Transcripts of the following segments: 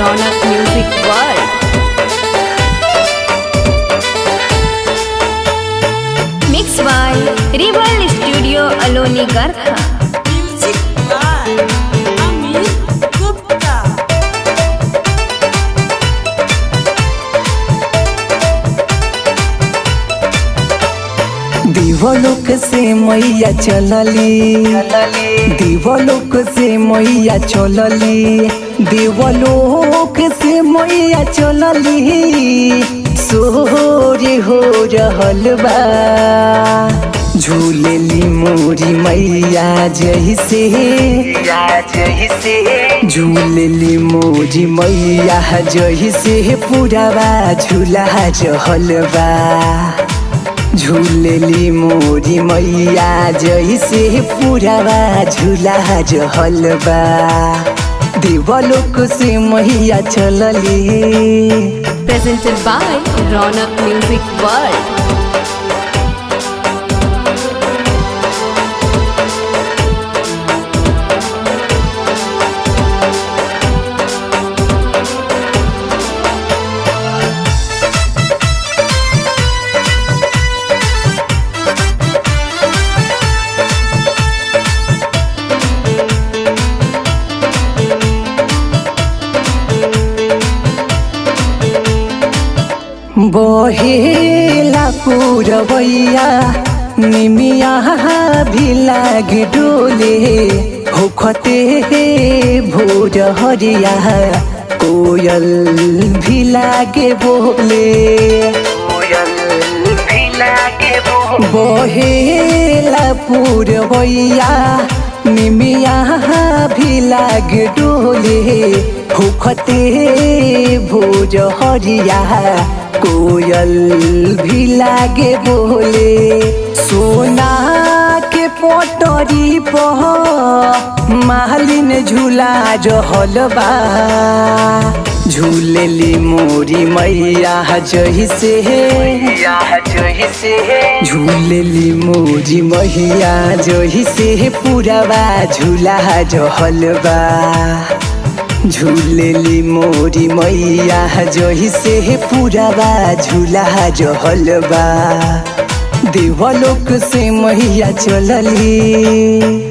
Raunak Music World. Mixed by Rebel Studio Aloni Garkha. Music by Amit Gupta. देवलोक से मैया चलली, देवलोक से मैया चलली, देवलोक से मैया चलली। सोर हो रहल बा, झूलेली मोरी मैया जैसे, झूलेली मोरी मैया जैसे पुरवा झूला रहल बा। झूलेली मोरी मैया जैसे पुरवा झूला रहल बा। देवलोक से मैया चलली। Presented by Raunak Music World. बहेला पुरवैया निमिया भी लाग डोले, होखते भोर हरिया कोयल भी लागे बोले। बहेला पुरवैया निमिया भी लाग डोले, होखते भोज हरिया कोयल भी लागे बोले। सोना के पटरी पह मालिन झूला रहल बा। झूलेली मोरी मैया जैसे, झूलेली मोरी मैया जैसे पुरवा झूला रहल बा। झूलेली मोरी मैया जैसे पुरवा झूला रहल बा। देवलोक से मैया चलली।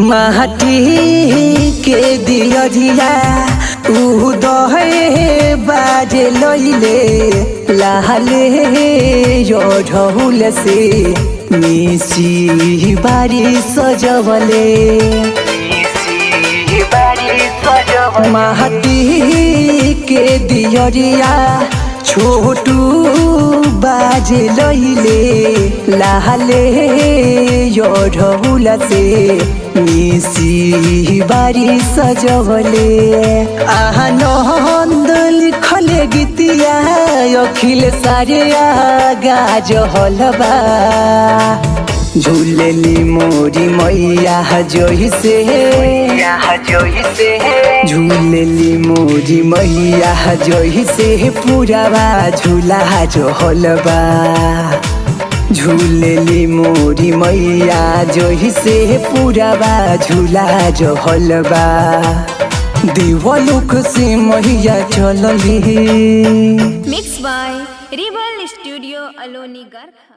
माटी के दियरिया ऊ दहे बाजे लैले, लाले ढौल से मिसी बारी सजवले। माटी के दियरिया छोटू बाजे लैले, लाले ढौल से मिसी बारी सजवले। आनंद लिखले गीतिया अखिल सारे गाज हलबा। झूलेली मोरी मैया जैसे, झूलेली मोरी मैया जैसे पुरवा झूला रहल बा। झूलेली मोरी मैया जैसे पुरवा झूला रहल बा। देवलोक से मैया चलली। Mixed by Rebel Studio Aloni Garkha.